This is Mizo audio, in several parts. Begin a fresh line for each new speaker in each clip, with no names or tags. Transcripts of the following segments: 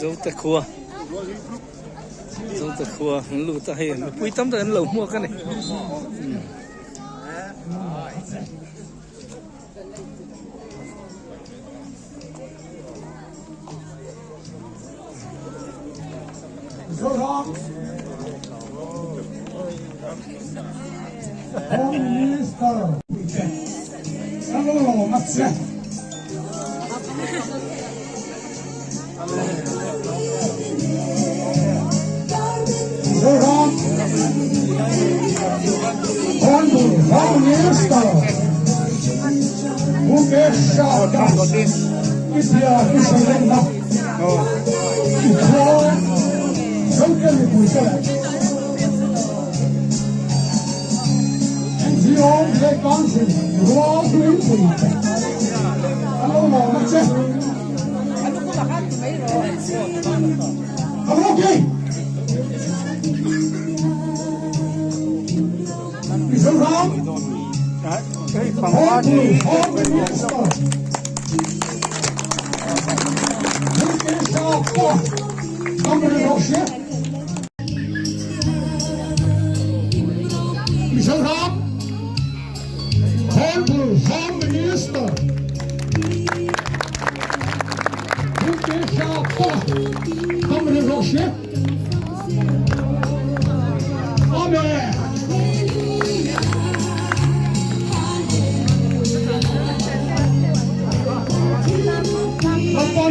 Zote khua Zote khua an lut a hei mipui tam tak an lo hmuak a ni.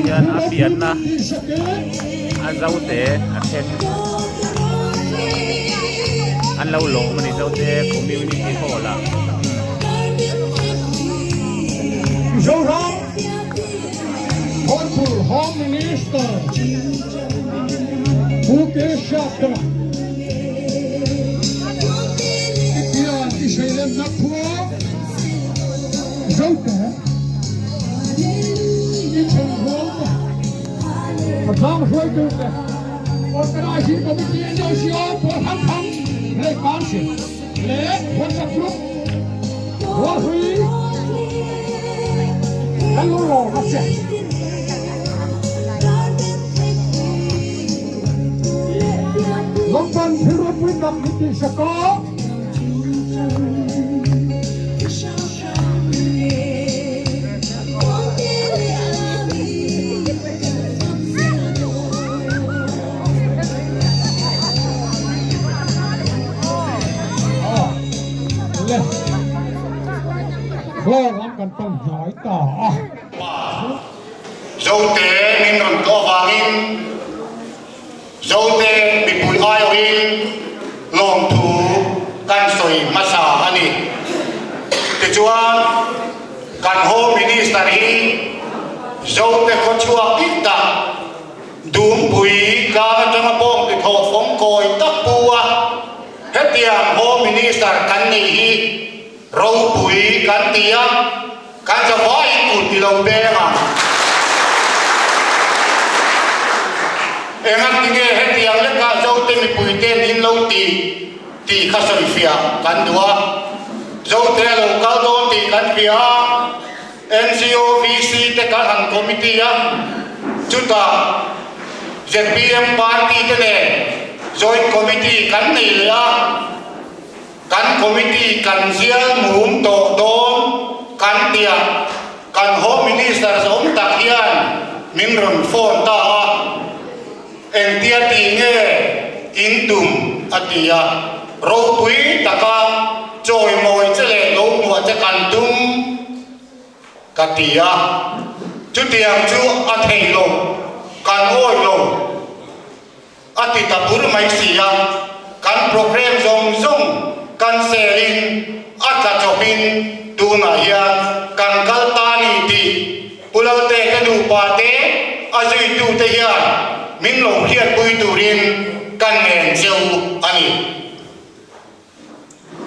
Hian a pianna a zote a then an lo lawm a ni zote community hall ah.
Honourable Home Minister Pu Keshava hian i hreilenna khua Zote i thenrual te a tlang hruaitu te Organising Committee NOCO pawl hrang hrang leh Council leh WhatsApp group Rualhlui kan lo lawm a che. London thil ropui tak min tihsak a. Le Hlawng an kan pan hnai ta a.
Zote min rawn tlawh vangin Zote mipui aiawhin lawmthu kan sawi hmasa a ni. Tichuan kan Home Minister hi Zote khawchhuak dik tak Dumpui tlang atanga bawng ti thawh fawng kawi tak pu a, hetiang Home Minister kan neih hi ropui kan ti a, kan zavaiin kut ti lo peng ang. Enga tinge hetiang lekah Zote mipuite min lo ti tih kha sawifiah kan duh a, Zote a lo kal dawn tih kan hria a, NCOVC te kan han committee a, chutah zpm party te nen joint committee kan nei leh a, kan committee kan zial mum tawh dawn kan tia kan home minister zawm tak hian min rawn phone ta a, engtia tih nge in tum a ti a, ropui taka chawimawi che leh lo hmuah che kan tum. Ka ti a, chutiang chu a thei lo, kan awih lo, a ti ta bur mai si a, kan program zawng zawng cancel in a tla chawpin tunah hian kan kal ta ni tih Pu Lalte ka nupa te a zuitute hian min lo hriatpui turin kan ngen cheu a ni.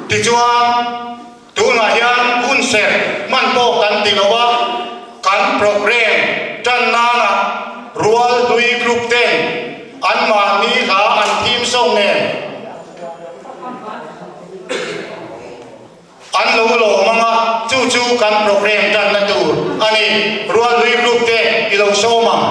Tichuan, tunah hian hun serh hman pawh kan ti lo a, kan program tan nana rual hlui group ten anmahni hla an thim sawng nen an lo lawm ang a, chu chu kan program tanna tur a ni. Rual hlui group te i lo sawm ang.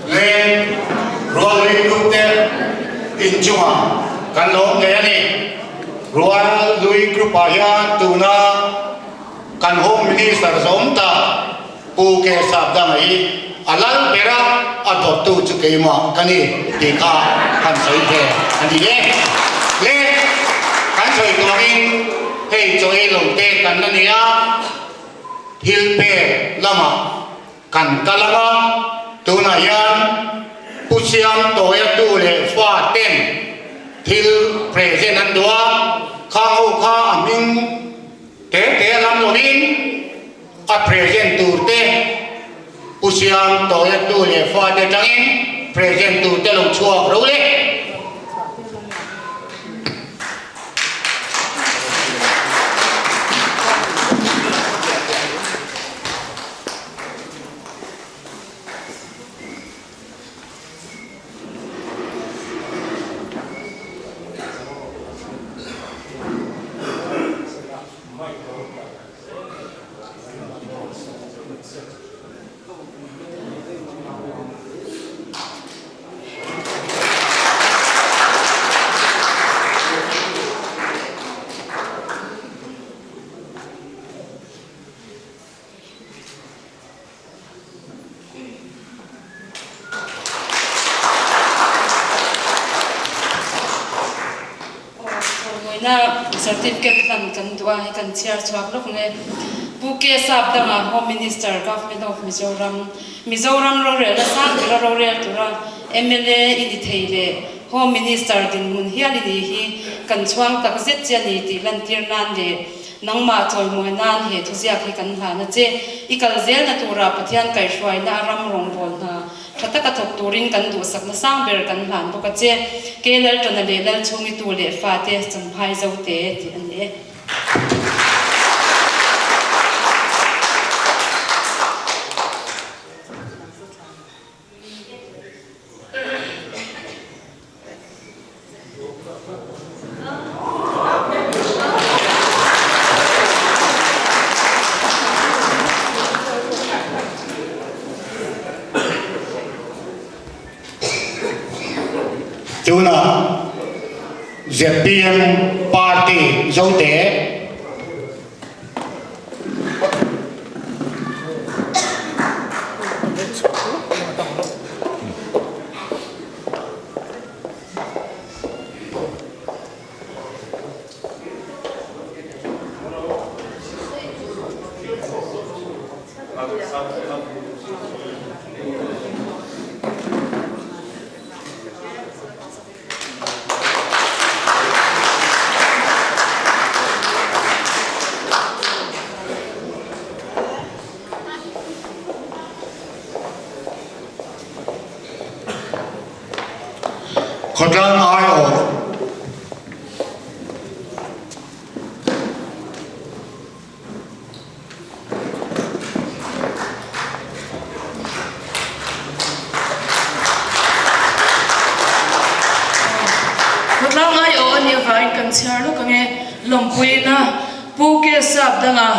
Leng rual lui group te inchungah kan lawm ngei a ni. Rual lui group ah hian tuna kan Home Minister zawm tak Pu Ke Sapdanga hi a lal ber a, a dawttu chu keimah ka ni tih kha kan sawi ve a ni e. Le kan sawi tuangin hei chaw ei lo te kan la ni a, thil pek lamah Kan kal ang a, tunah hian Pu Siam Tawia tu leh fa ten thil present an duh a, khang ho kha a hming te te a lam lovin a present tur te Pu Siam Tawia tu leh fa te atangin present tur te lo chhuak ro le.
Chawimawinak certificate hlan kan duh a, hi kan chhiar chhuak lawk nge. Pu K. Sapdanga, Home Minister, Government of Mizoram, Mizoram rorelna sang bera rorel tura mla i ni thei leh Home Minister dinhmun hial i ni hi kan chhuang tak zet che a ni tih lantir nan leh Nangmah chawimawi nan he thuziak hi kan hlan a che. I kal zelna turah Pathian kaihhruaina a ram rawngbâwl hna tha taka thawk turin kan duhsakna sang ber kan hlan bawk a che. Ke Lalṭana leh Lalchhungitu leh fate Champhai Zote tih a ni e.
Tunah zpm party Zote Khawtlang aiawh.
Khawtlang aiawh a nih avangin kan chhiar lawk ang e. Lawmpuiina Pu K. Sapdanga,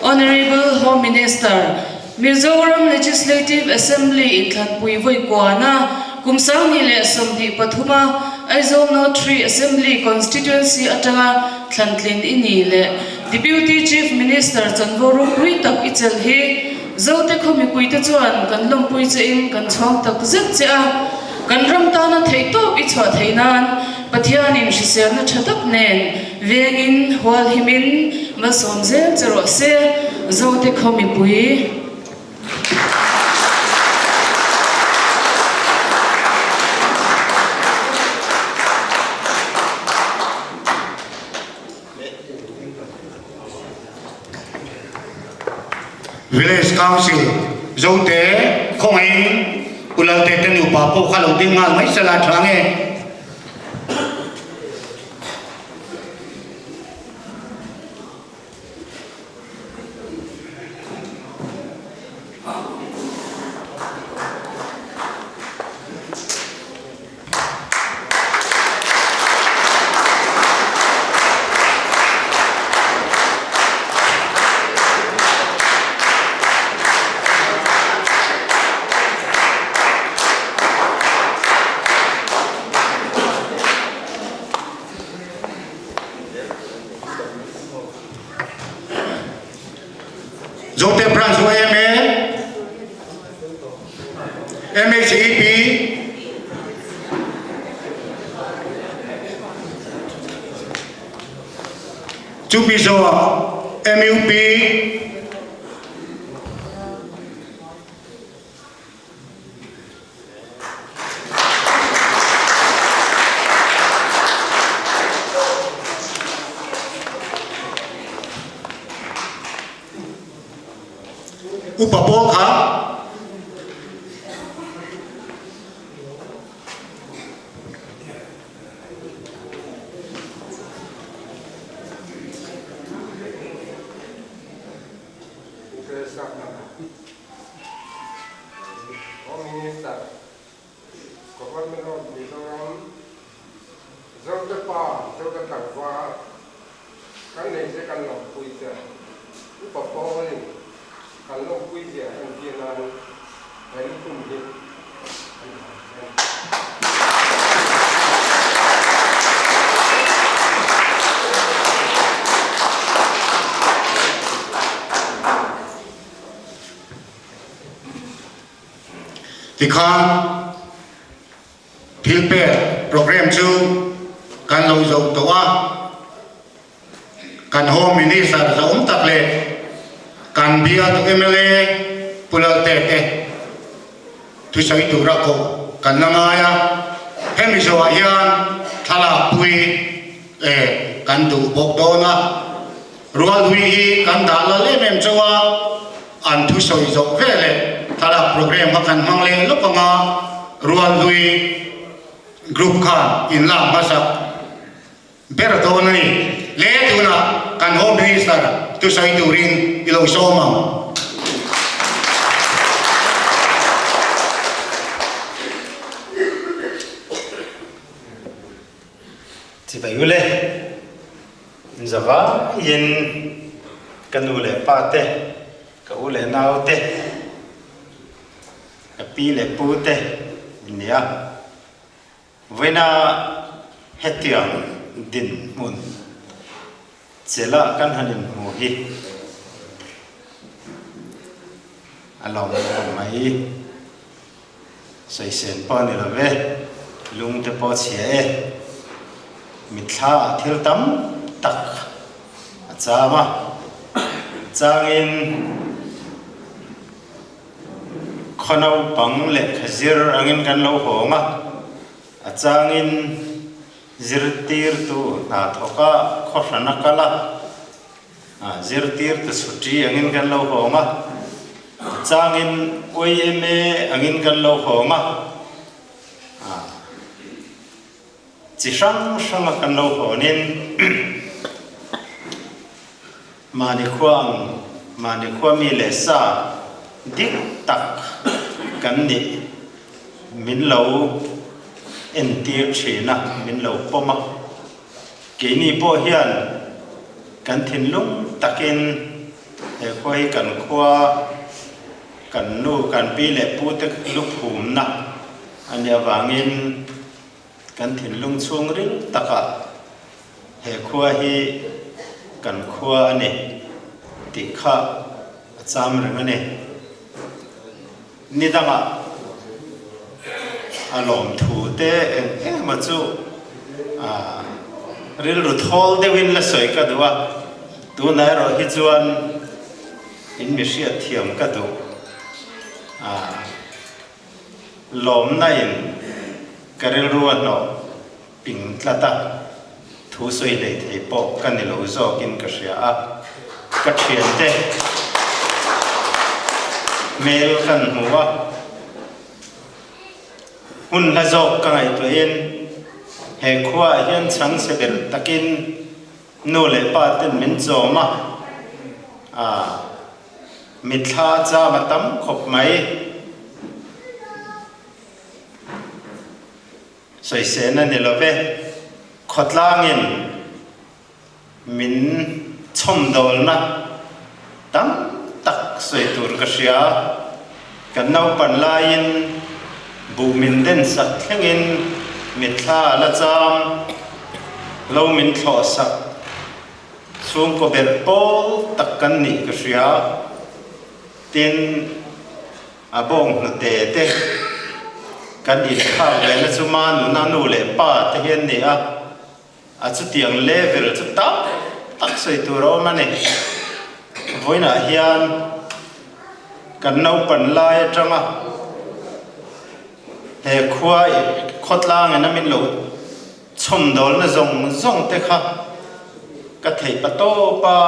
Honourable Home Minister, Mizoram Legislative Assembly inthlanpui vawi kuana kum 2023 a Aizawl No. 3 Assembly Constituency atanga thlantlin i ni leh Deputy Chief Minister chanvo ropui tak i chelh hi Zote khaw mipuite chuan kan lawmpui che in kan chhuang tak zet che a, kan ram tana theihtawp i chhuah theih nan Pathianin hriselna tha tak nen Vengin hualhimin malsawm zel che rawh se, Zote khaw mipui.
Village Council Zote khawngaihin Pu Lalte te nupa pawh kha lo ding nghal mai sela tha nge. Zote Branch YMA MHEP Chumi zawhah MUP Upa pawl kha
Home Minister, Government of Mizoram, Zote pa, Zote tlangval, kan nei che kan lawmpui che, upa pawlin kan lawmpui zia entir nan he lukhum hi an han thlen.
Tikhan thil pek program chu kan lo zoh tawh a, kan Home Minister zahawm tak leh kan bialtu mla Pu Lalte te thusawi tura koh kan la ngai a, hemi zawhah hian thlalak pui kan duh bawk dawn a. Rualhui hi kan dah lal em em chauh a, an thusawi zawh veleh thlalak program kha kan hmang leh lawk ang a, Rualhui group khan inlak hmasak ber dawn a ni. Le tunah kan Home Minister thusawi turin i lo sawm ang.
Chibai ule. Zavaiin ka nu leh pa te, ka u leh nau te, ka pi leh pu te in ni a. Vawiina hetiang dinhmun chela kan han inhmu hi a lawm khawp mai. Sawisel pawh a ni lo ve, lung te pawh a chhia e. Mitthla ah thil tam tak a cham a, changin khaw naupang lehkha zir angin kan lo hawng a, a changin zirtirtu hna thawk a khaw hran a kal a, Zirtirtu chhuti angin kan lo hawng a, changin YMA angin kan lo hawng a, chi hrang hranga kan lo hawnin mahni khua ang, mahni khua mi leh sa dik tak kan nih min lo entir thin a, min lo pawm a. Keini pawh hian kan thinlung takin he khua hi kan khua, kan nu, kan pi leh pu te luphumna a nih avangin kan thinlung chhungril takah he khua hi kan khua a ni tih kha a cham reng a ni. Ni dangah a lawmthu te eng eng emaw chu rilru thawl deuhin la sawi ka duh a, tunah erawh hi chuan in mi hriatthiam ka duh. Lawmna in ka rilru a hnawh ping tlat a, thu sawi hlei thei pawh ka ni lo zawkin ka hria a, ka thiante. Hmel kan hmu a. Hmun hla zawk ka ngaihtuahin he khuaah hian chhangchhe ber takin nu leh pa ten min chawm a, aa mitthla cham a tam khawp mai. Sawisehna ni lo ve, khawtlangin min chhawmdawlna tam tak sawi tur ka hria. Kan naupan laiin buh min den sak thlengin mitthla a la cham, lo min thlawh sak chhungkaw berh pawl tak kan nih ka hria. Tin. A bawng hnute te kan inthlak ve na chu ma nuna nu leh pa te hi an ni a, a chutiang level chu tam tak sawi tur a awm a ni. Vawiinah hian kan naupan lai atanga he khua khawtlang in a min lo chhawmdawlna zawng zawng te kha ka theih pa tawp a.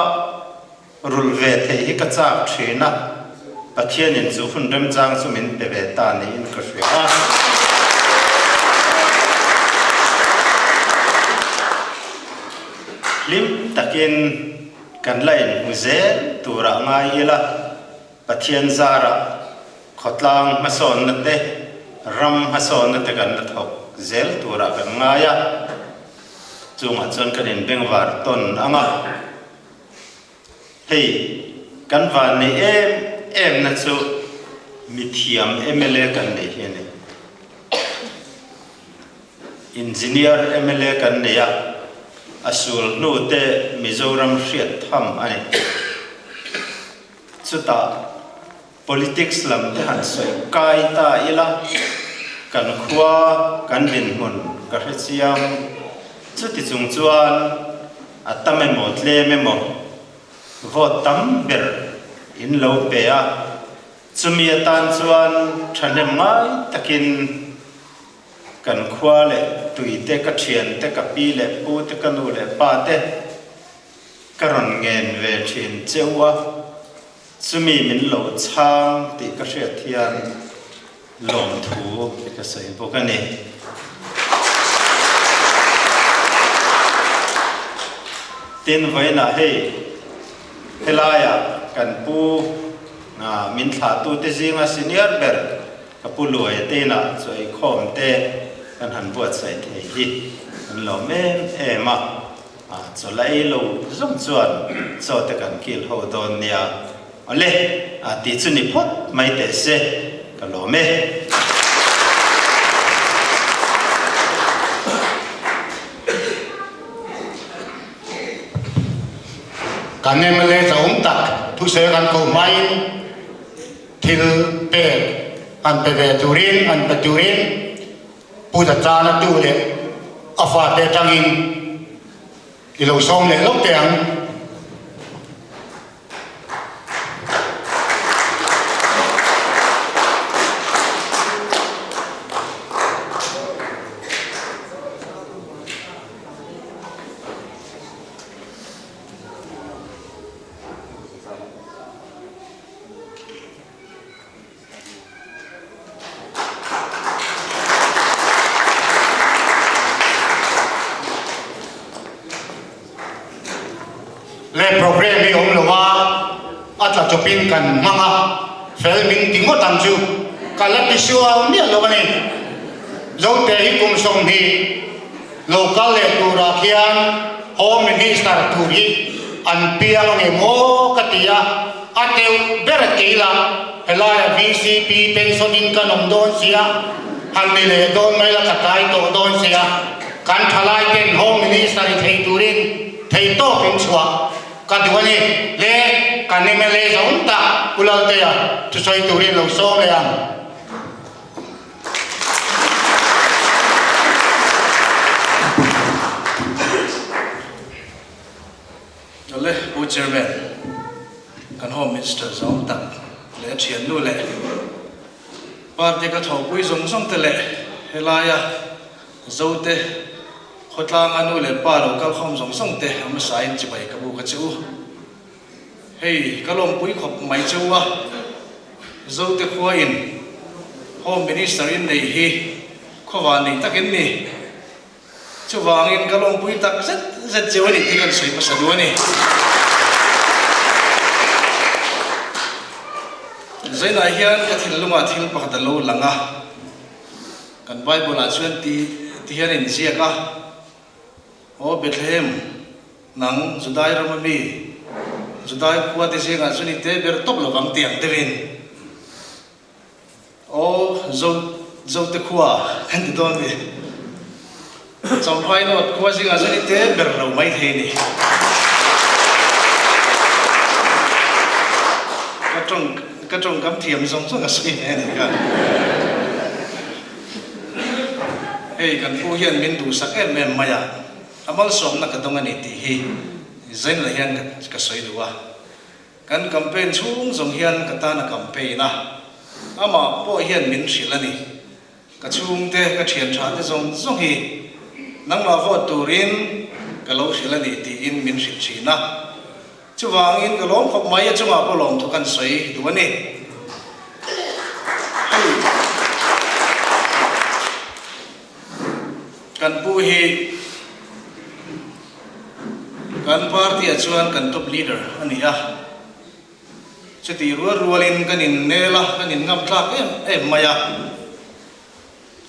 Rulh ve theih hi ka chak thin a, Pathianin chu hun remchang chu min pe ve ta niin ka hria a. Hlim takin kan la inhmu zel turah ngai ila, Pathian zarah khawtlang hmasawnna te, ram hmasawnna te kan la thawk zel turah kan ngai a, chungah chuan kan inbengvar tawn ang a. Hei, kan van neih em em na chu mithiam mla kan neih hi a ni. Engineer mla kan nei a, a sul hnu te Mizoram hriat tham a ni. Chutah Politics lam te han sawi kai ta ila, kan khua, kan dinhmun ka hre chiang. Chuti chung chuan a tam emaw tlem emaw vote tam ber in lo pe a, chumi atan chuan thahnem ngai takin kan khua leh tui te, ka thian te, ka pi leh pu te, ka nu leh pa te ka rawn ngen ve thin cheu a. Chumi min lo chhang tih ka hriat hian lawmthu ka sawi bawk a ni. Tin, vawiinah hei helaiah kan pu min thlahtute zinga senior ber ka pu Luaia te inah chaw eikhawm te kan han buatsaih thei hi kan lawm em em a. A chaw la ei lo zawng chuan chaw te kan kil ho dawn nia. Awle, a tih chu ni phawt mai teh se, ka lawm e.
Kan mla tlawm tak thusawi kan ko hmain thil pek an pe ve turin an pe turin Pu Dachana tu leh a fate atangin i lo sawm leh lawk teh ang. Le program hi awm lo a, a tla chawpin kan hmang a, fel min ti ngawt ang chu ka la ti sual miah lo a ni. Zote hi kum 20 lo kal leh turah khian Home Minister tur hi an piang ange maw ka ti a, a teuh ber kei lah helaia vcp pension in kan awm dawn sia, han ni leh dawn mai la ka tlai tawh dawn sia, kan thalai ten Home Minister i thei turin thei tawp in chhuah ka duh a ni le, kan mla zawng tak Pu Laltea thusawi turin lo sawm leh ang.
Awle Pu Chairman, kan Home Minister zawng tak leh a thiannu leh party ka thawhpui zawng zawng te leh helaia Zote khawtlanga nu leh pa lo kalkhawm zawng zawng te a hmasain chibai ka buk a che u. Hei ka lawmpui khawp mai che u a. Zote khua in Home Minister in nei hi khuavan nei tak in ni. Chuvangin ka lawmpui tak zet zet cheu a nih tih kan sawi hmasa duh a ni. Zainah hian ka thinlungah thil pakhat a lo lang a, kan Bible ah chuan ti ti hian a inziak a, Aw Bethlehem, nang Judai rama mi, Judai khua te zingah chuan i te ber tawp lovang ti ang deuhin. Aw Zo Zote khua kan ti dawn mi. Champhai North khua zingah chuan i te ber lo mai thei ni. Ka tawng ka tawngkam thiam zawng zawng a sawi mai a ni kha. Hei kan pu hian min duhsak em em mai a, a malsawmna ka dawng a ni tih hi Zainla hian ka sawi duh a. Kan campaign chhung zawng hian ka tan a campaign a, amah pawh hian min hrilh a ni. Ka chhungte, ka thian tha te zawng zawng hi nangmah vote turin ka lo hrilh a ni tiin min hrilh thin a. Chuvangin ka lawm khawp mai a chungah pawh lawmthu kan sawi duh a ni. Hei kan pu hi. Kan party ah chuan kan top leader a ni a, chutih rual rualin kan innel a, kan inngam tlak em em mai a,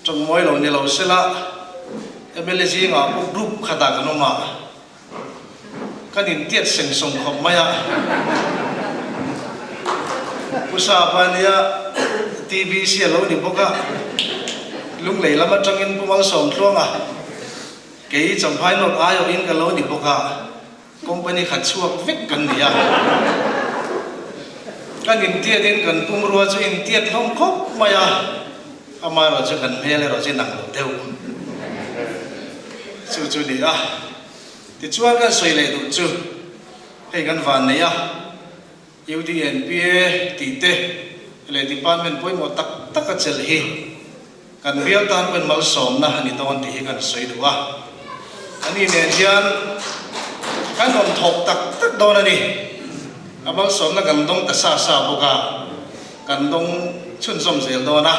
tawngmawi lo ni lo sela mla zingah pawh group khatah kan awm a, kan intiat seng sawng khawp mai a, Pu Sapa nia TBC a lo ni bawk a, Lunglei lam atangin Pu Malsawmtluanga. Kei Champhai North aiawhin ka lo ni bawk a, company khat chhuak vek kan ni a. Kan intiatin kan pumrua chu intiat hlawm khawp mai a, amaherawh chu kan hmel erawh chu inang lo deuh. Chu chu ni a. Tichuan kan sawi leh duh chu hei kan van nei a, UDNPA tih te leh department pawimawh tak tak a chelh hi Kan bial tan pawhin malsawmna a ni dawn tih hi kan sawi duh a, ani nen hian kan awm thawk tak tak dawn a ni. A malsawmna kan dawng ta sa sa bawk a, kan dawng chhunzawm zel dawn a.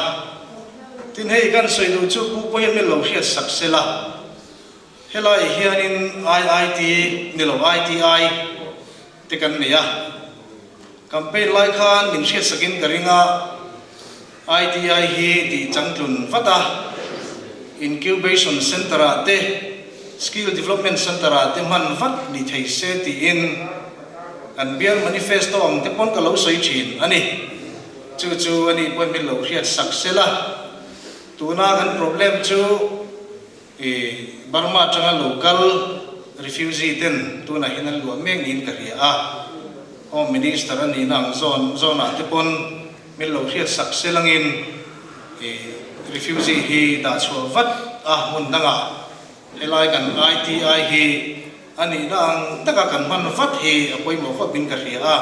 Tin hei kan sawi duh chu Pu pawh hian min lo hriat sak sela, helaiah hianin IIT ni lo ITI te kan nei a, campaign lai khan min hriat sakin ka ring a, ITI hi tih changtlun vat a, Incubation Centre ah te, Skill Development Centre ah te hman vat ni thei se tiin kan bial manifesto ang te pawn ka lo sawi thin a ni. Chu chu a nih pawhin min lo hriat sak sel a. Tuna kan problem chu i Burma atanga lo kal refugee ten tunah hian an luah mek niin ka hria a. Home Minister a nihna ang zawn zawnah te pawn Min lo hriat sak sel angin i refugee hi dah chhuah vat a hmun dangah helai kan ITI hi a nihna ang taka kan hman vat hi a pawimawh khawp in ka hria a,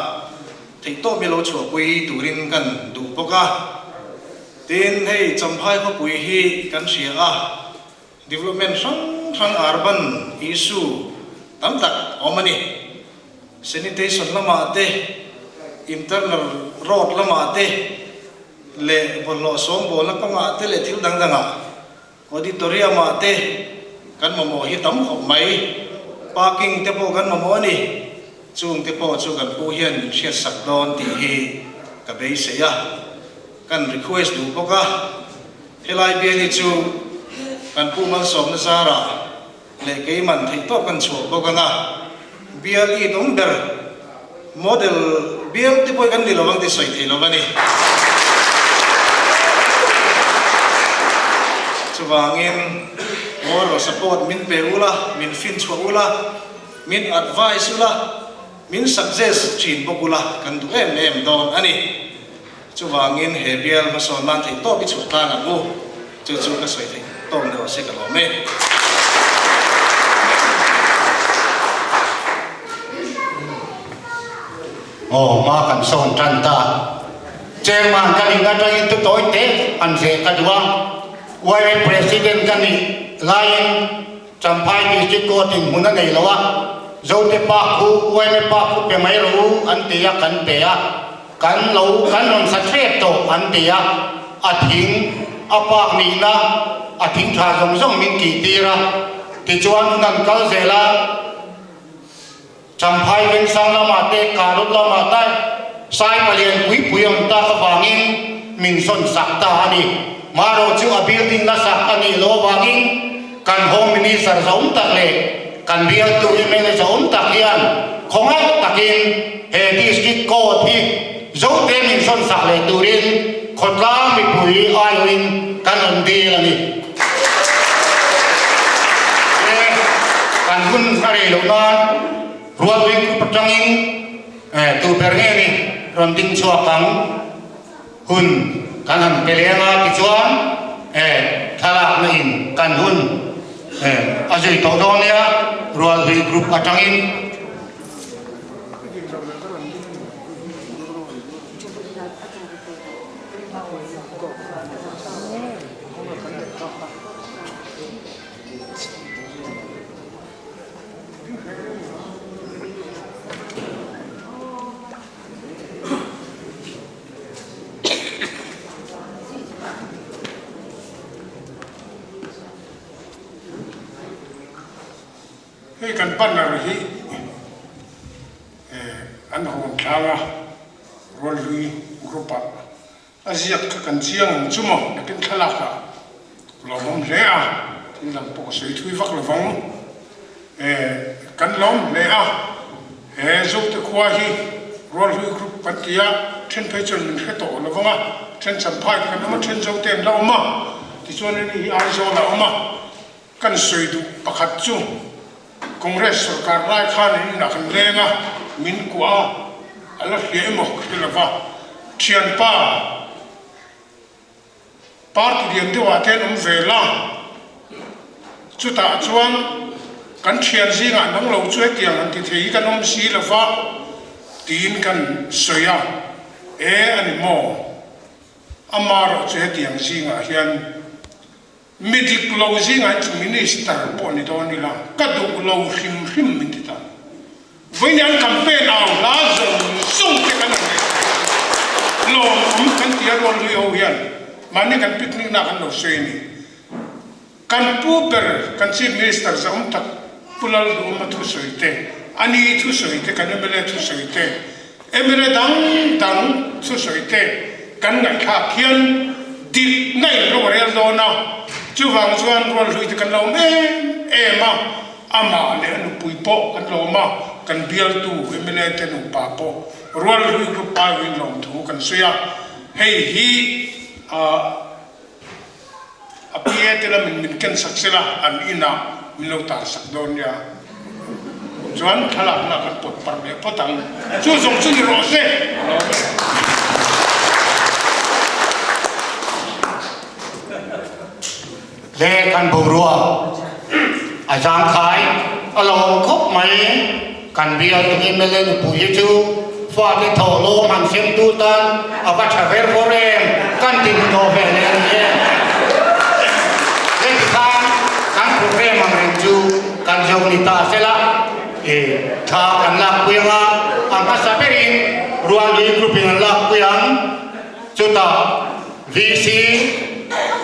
theihtawp mi lo chhuahpui turin kan duh bawk a. Tin, hei Champhai khawpui hi kan hria a, development hrang hrang urban issue tam tak a awm a ni. Sanitation lamah te, internal road lamah te leh bawlhhlawh sawmbawlna kawngah te leh thil dang dangah auditorium ah te kan mamawh hi tam khawp mai. Parking te pawh kan mamawh a ni. Chung te pawh chu kan pu hian min hriatsak dawn tih hi ka beisei a, kan request duh bawk a. Helai bial hi chu kan pu malsawmna zarah leh keiman theih tawk kan chhuah bawk ang a, bial i dawng ber model bial te pawh hi kan ni lo ang tih sawi thei lo a ni. Chuvangin moral support min pe ula, min fin chhuah ula, min advice ula, min suggest thin bawk ula kan duh em em dawn a ni. Chuvangin he bial hmasawn nan theih tawk i chhuah tlang ang u. Chu chu ka sawi theih tawk ni rawh se ka lawm e.
Aw hma kan sawn tan ta. Chairman ka nih atangin tu tawi te an zeh ka duh a. YM President ka nih laiin Champhai District Court in hmun a nei lo a. Zote Park khu YM Park khu pe mai rawh u an ti a kan pe a. Kan lo kan rawn sa thlep tawh an ti a, a thing a pak nihna a thing tha zawng zawng min tih tir a, tichuan hun an kal zel a, Champhai Vengsang lamah te Karut lamah te sai palian pui pui awm tak avangin min sawn sak ta a ni. Marawh chu a building la sak a nih loh avangin kan Home Minister zawm tak leh kan bialtu mla zawm tak hian khawngaih takin he District Court hi Zote min sawn sak leh turin khawtlang mipui aiawhin kan rawn dil a ni. He kan hun a rei loh nan Rualpui Group atangin tu ber nge ni rawn ding chhuak ang. Hun kan han pe leng a tichuan thlalakna in kan hun a zui tawh dawn nia Rualhlui group atangin.
Hei kan banner hi an hawn thlang a, Rualhlui group ah a ziak kha kan chiang ang chu maw nakin thlalak ah lawmawm hle a, thil dang pawh ka sawi thui vak lovang. Kan lawm hle a, he Zote khua hi Rualhlui Group kan ti a, then phei chuan min hre tawh lo vang a, then Champhai te kan awm a, then Zote an la awm a, tichuan hei hi Aizawl a awm a, kan sawi duh pakhat chu Congress sorkar lai khan in inah kan leng a, min kuah a, a la hria emaw ka hre lo va, thianpa. Party lian deuhah te an awm ve la, chutah chuan kan thian zingah nang lo chu hetiang han ti thei hi kan awm si lo va tiin kan sawi a, e a ni maw? Amaherawh chu hetiang zingah hian mi dik lo zingah hian chu minister pawh ni dawn ila ka duh lo hrim hrim min ti ta. Vawiin an campaign au hla zawng zawng te kan han ngaihtuah a, lawmawm kan ti a rual lui ho hian mahni kan picnic na kan lo sawi a ni. Kan pu ber kan Chief Minister zahawm tak Pu Lalduhawma thusawi te, a ni thusawi te, kan mla thusawi te, mla dang dang thusawi te kan ngaihthlak hian dikna in ro a rel dawn a, chuvang chuan rual hlui te kan lo awm em em a. Amah leh a nupui pawh kan lawm a, kan bialtu mla te nupa pawh Rualhlui Group aiawhin lawmthu kan sawi a, hei hi a PA te lamin min ken sak sela an inah min lo tar sak dawn nia. Chuan thlalakna kan pawt parh leh phawt ang. Chu zawng chu ni rawh se. Lawm e.
Hle kan boruak a zangkhai a lawm khawp mai. Kan bial tum mla nupui hi chu fate thawh lawm han sem tu tan a va tha ver vawr em kan ti hmu tawh ve leh a ni e. Heti khan kan program ang reng chu kan zo ni ta sela i thla kan lakpui anga a hmasa berin Rualhlui group in an lakpui ang. Chutah VC,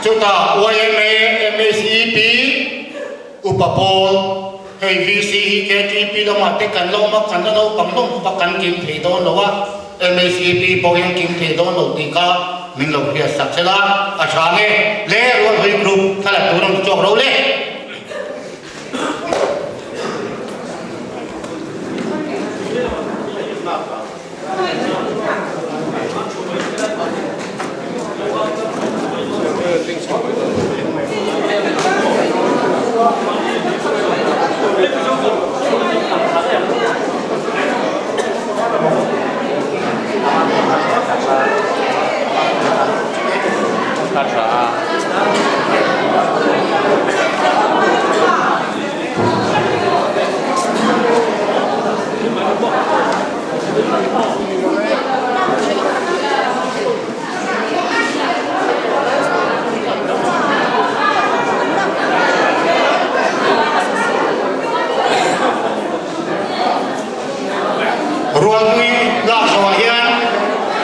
chutah yma, MSEP, Upa Pawl, hei VC hi KTP lamah te kan la awm a, kan la naupang hlawm bawk a, kan kim thei dawn lo a, MSEP pawh hian kim thei dawn lo tih kha min lo hriat sak sela a tha nge le Rualhlui Group thla la tur an chhuak ro le. Rualhlui lak zawhah hian.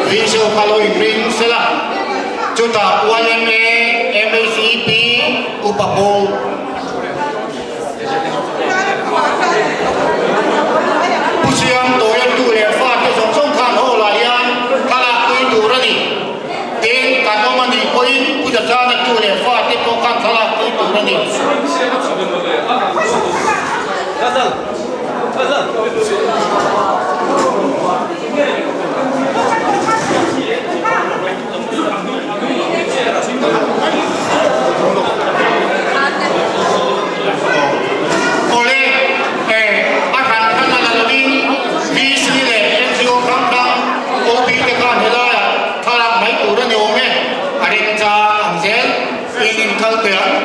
VC ho kha lo inring sela, chutah yma, MHEP, Upa Pawl. Pu Siam Tawia tu leh fate zawng zawng khan hall ah hian thlalak pui tur a ni. Tin, kan awm a nih pawhin Pu Zachana tu leh fate pawh khan thlalak pui tur a ni. Awle, a hran hran a la lovin VC leh NGO hrang hrang OB te khan helaiah thlalak mai tur a ni awm e, a remchang ang zel in inkal teh ang.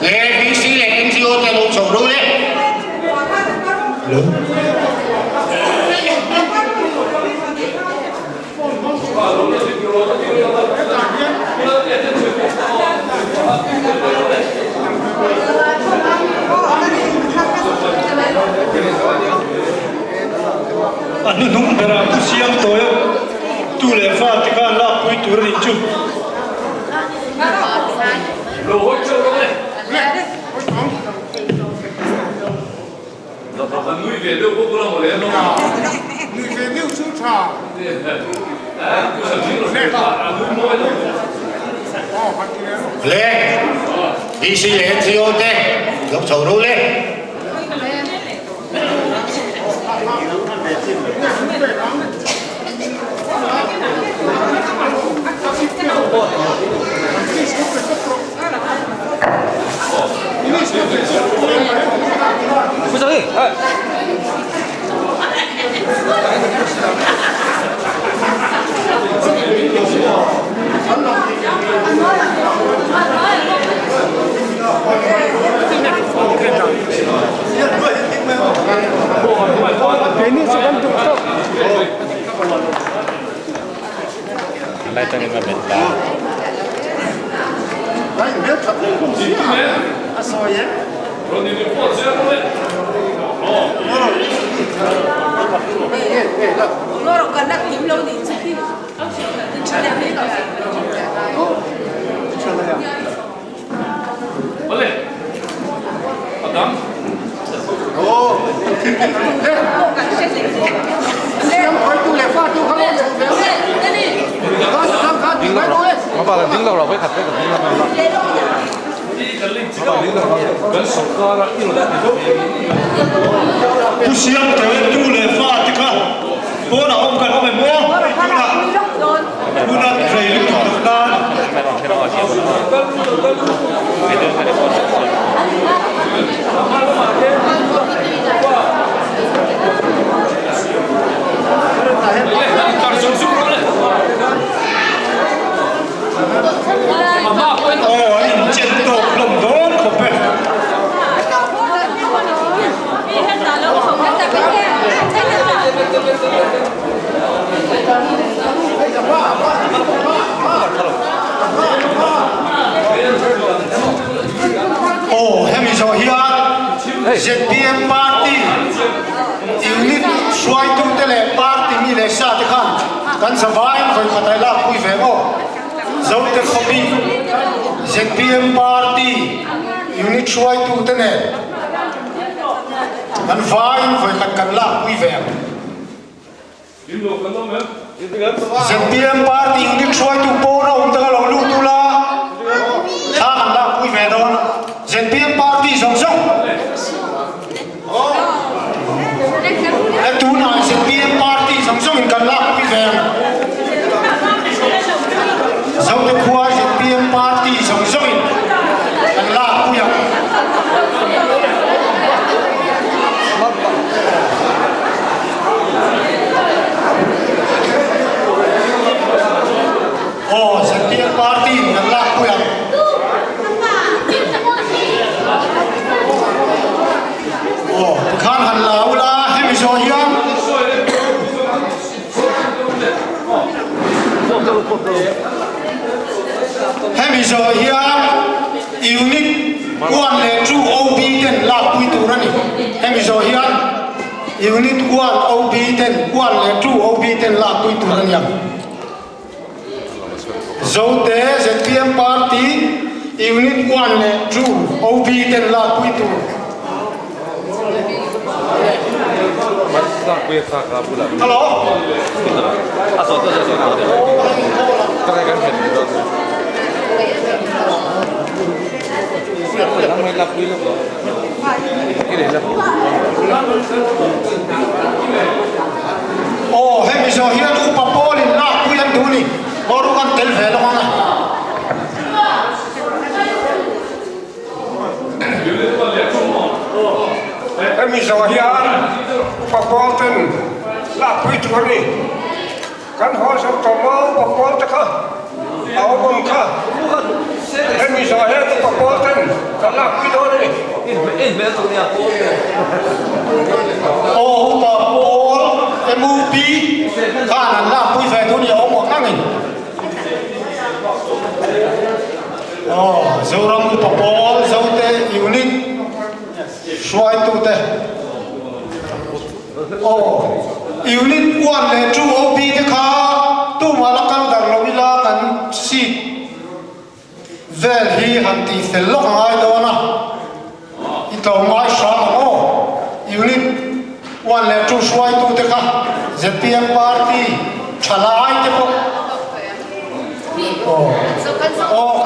Le VC leh NGO te lo chho ro le.
A hnuhnung berah pu siam tawi a tu leh fa te khan lakpui tur a nih chu.
Le DC leh NGO te lo chho ro le.
Lai tangin a bet ta.
Pu Siam Tawi tu leh fa te kha pawnah awm kan awm em aw? Tunah rei lutuk loh nan. Aw an inchen tawk hlawm dawn khawp e.
Aw hemi zawh hian zpm party unit hruaitute leh party mi leh sa te khan kan zavaiin vawikhat ah i lakpui ve maw? Zote khawpi zpm party unit hruaitute nen kan vaiin vawikhat kan lakpui ve ang. Zpm party unit hruaitu pawn a awm tak a lo lut ula, thla kan lakpui ve dawn. Zpm party zawng zawng e tunah zpm party zawng zawngin kan lakpui ve ang. Zote khua zpm party zawng zawngin kan lakpui ang. Aw zpm party in kan lakpui ang. Aw tikhan han la ula hemi zawh hian. zawh hian Unit 1 leh 2 OB ten lakpui tur a ni. Hemi zawh hian Unit 1 OB ten 1 leh 2 OB ten lakpui tur a ni ang. Zote zpm Party Unit 1 leh 2 OB ten lakpui tur. Hello. Aw hemi zawh hian upa pawlin lakpui an duh ni. Boruak an tel ve lawk ang a.
Hemi zawh hian upa pawl ten lakpui tur a ni. Kan haw zawk tawh maw upa pawl te kha a awm awm kha. Hemi zawh hian upa pawl ten kan lakpui dawn a ni.
Aw upa pawl MUP khan an lakpui ve tur a ni a awm ang angin. Aw, Zoram Upa Pawl Zote Unit hruaitute. Aw, Unit 1 leh 2 OB te kha tumah la kal dar lo ila kan seat vel hi han tih fel lawk a ngai dawn a, i tlawm ngai hram ang aw. Unit 1 leh 2 hruaitute kha zpm party thalai te pawh. Aw.